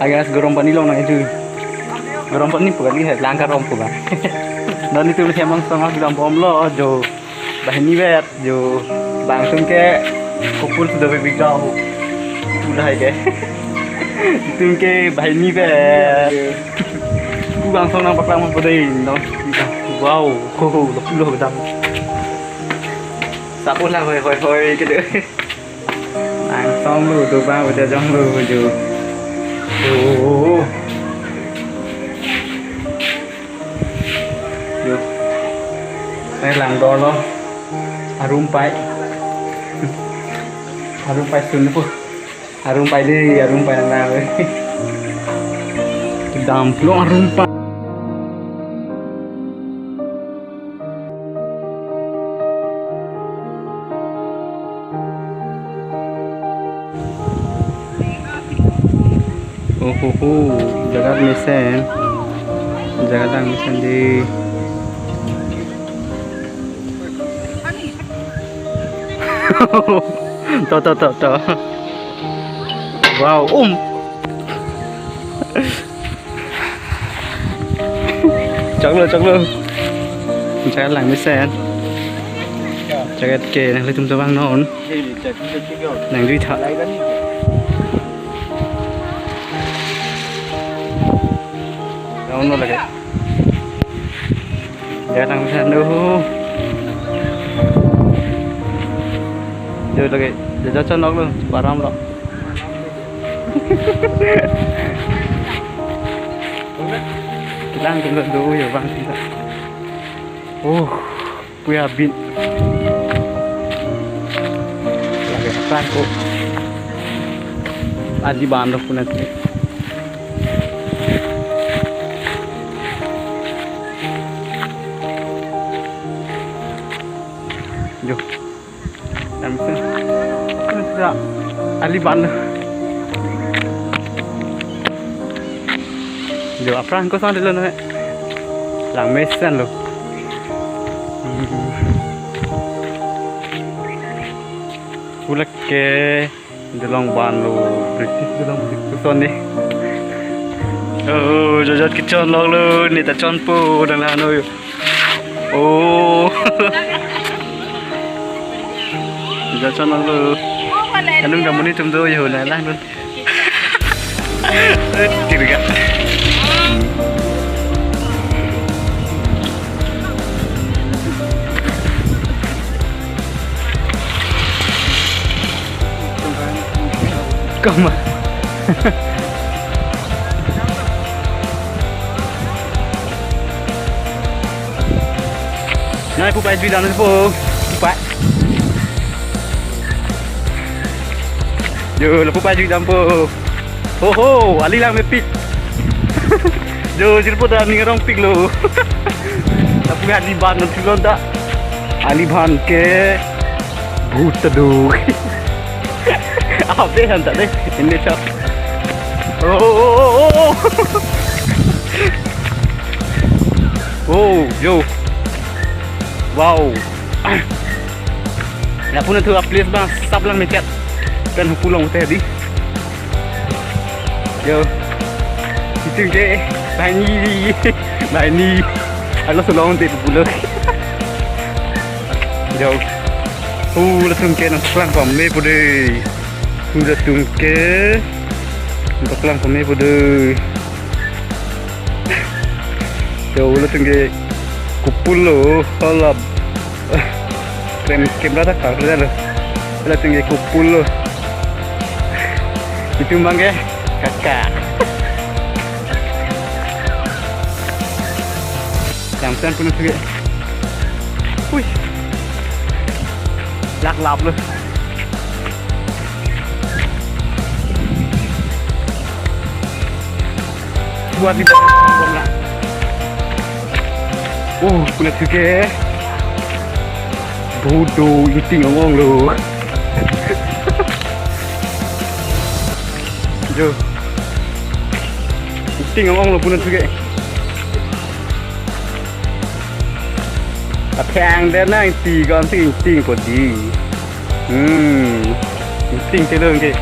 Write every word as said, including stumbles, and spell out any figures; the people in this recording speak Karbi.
Agas gorom pani long nang itu. Gorom pani pu kali hai, langka rom pu kan. Dan itu hem angsong aklam bomlo jo. Banghini vet jo. Bang angsong ke couple sudah bebigau. Udah ke. Itum ke banghini vet. Ku bang angsong nangpaklang mo podei no. Wow, ho ho, lo lo gedam. Sapu lang hoi hoi hoi gitu. Bang angsong lo, do bang udah jong lo jo. Oh. Jo. Saya langdor lo. Arum pai. Arum pai sun po. Arum pai dei, arum pai nang. Kedam pulo arum pai. Oh ho ho, jagat mesen. Jagat dang mesen dei. To to to to. Wow, um. Choklo, choklo. Jagat lang mesen. Jagat ke nanglitum tabang non. Nang dui tha. Nang no lagi. Jagat lang mesen do. Jo lagi. Jagat chon nok lo, param lo. Kilang kilang do jo bang sita. Oh, puya bin. Lagi aphrang ko. Adi ban lo punat. Jo. Lamsen. Sudah. Ali ban lo. Jo, aphrang ko sang delo na. Lang mesen lo. Hmm. Ulak ke. Dolong ban lo, British dolong British son ni. Oh, jojot kechon lok lo, ne ta chonpo dang la noi. Oh. Jojot chon lok lo. Anung kamu ni tum do yo na lang dun. Tirga. Koma. Nai pu pai jui dam po. Pu pai. Jo, lapu pai jui dam po. Ho ho, ali lang mepik. Jo, jirpo ta ning arong pik lo. Lapu ali ban nang tulon ta. Ali ban ke bhut ta do. Apa han ta dei? Ini chap. Oh, oh, oh, oh, oh. Oh, jo. Wow. Lapu na thu a place bang sap lang mechat. Kan hupu long te di. Jo. Itum ke banghini. Banghini. Alo solong te pulo. Jo. Hu latum ke nangpaklang pame po dei. Hu latum ke nangpaklang pame po dei. Jo, hu latum ke couple lo, hala. Krem camera ta kar lo. Hu latum ke couple lo. Itum bang ke kakak. Lamsen pun tu ke. Ui. Lak lap lo. Buat di bawah bom lah. Oh, kuna tuke. Bodo, Ingting ong-ong lo. Jo. Ingting ong-ong lo kuna tuke. Aphang der nang ti kon ti Ingting po di. Hmm. Ingting te lo ke.